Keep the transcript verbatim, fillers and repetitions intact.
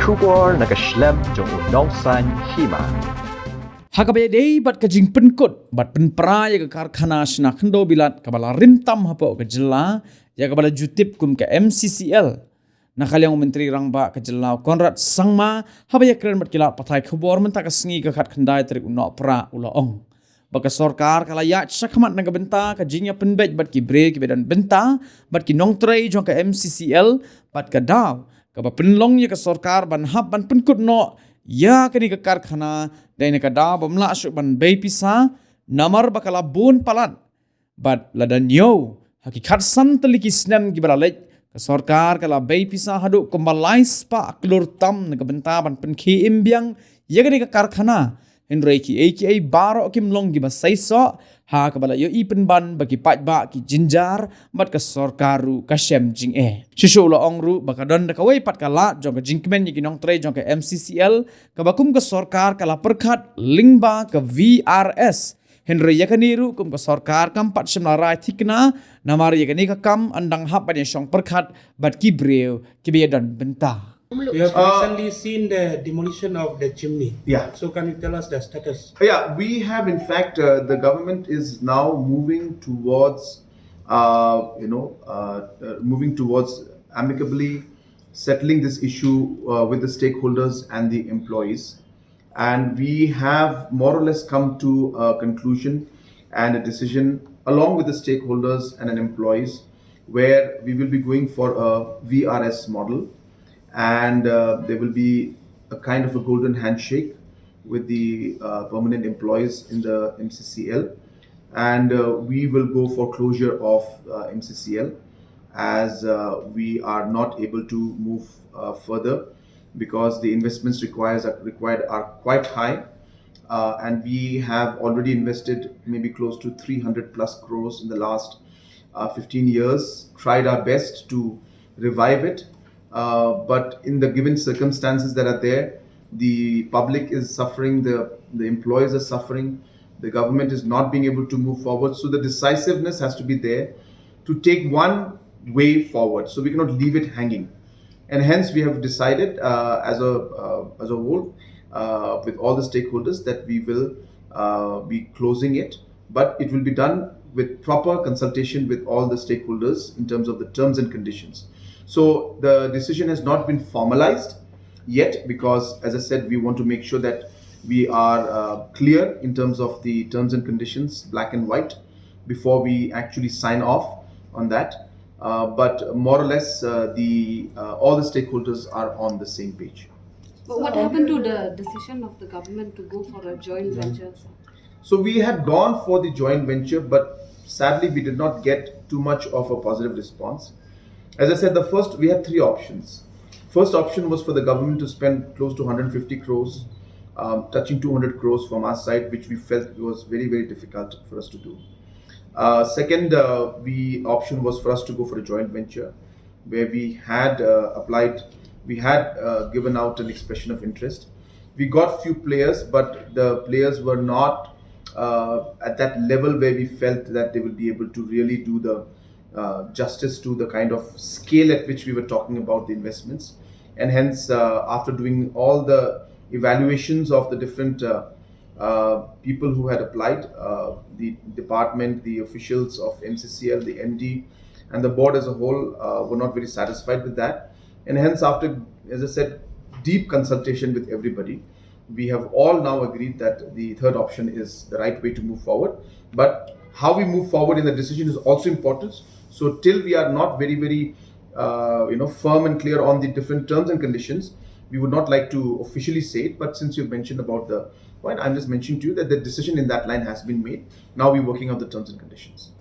Khubor na ka shlem jong u Nongsaiñ Hima. Ha kaba ïadei bad ka jingpynkut bad pynpra ïa ka karkhana shna khyndew bilat kaba la rim tam hapoh ka jylla, ïa kaba la ju tip kum ka M C C L, na ka liang u Myntri Rangbah ka jylla u Conrad Sangma, haba ïakren bad ki lad pathai khubor mynta ka sngi ka khatkhyndai tarik u Nohprah, u la ong ba ka sorkar ka la ïaid shakhmat na ka bynta ka jingïapynbeit bad ki briew kiba don bynta bad ki nongtrei jong ka M C C L, bad ka daw kaba pynlong ïa ka sorkar ban hap ban pynkut noh ïa kane ka karkhana, dei na ka daw bym lah shuh ban bei pisa, namar ba ka la bun palat. Bad lada ñiew ha ki khatsan tylli ki snem kiba la leit, ka sorkar ka la bei pisa haduh kumba lai spah klur tam na ka bynta ban pynkhie im biang ïa kane ka karkhana. Hynrei kiei kiei baroh kim long kiba seisoh, ha kaba la ïohi pynban ba ki paidbah ki jynjar bad ka sorkar ruh ka shem jingeh. Shisha u la ong ruh ba ka don da kawei pat ka lad jong ka jingkmen ïa ki nongtrei jong ka M C C L, kaba kum ka sorkar ka la pyrkhat lyngba ka V R S. Hynrei ïa kane ruh kum ka sorkar kam pat shym la rai thikna, namar ïa kane ka kam yn dang hap ban ïashong pyrkhat bad ki briew kiba ïadon bynta. We have Uh, recently seen the demolition of the chimney. Yeah. So can you tell us the status? Yeah, we have, in fact, uh, the government is now moving towards, uh, you know, uh, uh, moving towards amicably settling this issue uh, with the stakeholders and the employees. And we have more or less come to a conclusion and a decision along with the stakeholders and an employees where we will be going for a V R S model, and uh, there will be a kind of a golden handshake with the uh, permanent employees in the M C C L, and uh, we will go for closure of uh, M C C L as uh, we are not able to move uh, further because the investments requires are required are quite high, uh, and we have already invested maybe close to three hundred plus crores in the last uh, fifteen years, tried our best to revive it. Uh, but in the given circumstances that are there, the public is suffering, the, the employees are suffering, the government is not being able to move forward. So the decisiveness has to be there to take one way forward. So we cannot leave it hanging. And hence we have decided uh, as a uh, as a whole uh, with all the stakeholders that we will uh, be closing it, but it will be done with proper consultation with all the stakeholders in terms of the terms and conditions. So the decision has not been formalized yet because, as I said, we want to make sure that we are uh, clear in terms of the terms and conditions, black and white, before we actually sign off on that. Uh, but more or less, uh, the uh, all the stakeholders are on the same page. But what happened to the decision of the government to go for a joint venture, sir? So we had gone for the joint venture, but sadly we did not get too much of a positive response. As I said, the first, we had three options. First option was for the government to spend close to one hundred fifty crores, um, touching two hundred crores from our side, which we felt was very, very difficult for us to do. Uh, second, uh, the option was for us to go for a joint venture where we had uh, applied, we had uh, given out an expression of interest. We got few players, but the players were not uh, at that level where we felt that they would be able to really do the uh, justice to the kind of scale at which we were talking about the investments. And hence, uh, after doing all the evaluations of the different uh, uh, people who had applied, uh, the department, the officials of M C C L, the M D, and the board as a whole uh, were not very satisfied with that. And hence, after, as I said, deep consultation with everybody, we have all now agreed that the third option is the right way to move forward. But how we move forward in the decision is also important. So till we are not very, very, uh, you know, firm and clear on the different terms and conditions, we would not like to officially say it. But since you've mentioned about the point, I'm just mentioning to you that the decision in that line has been made. Now we're working out the terms and conditions.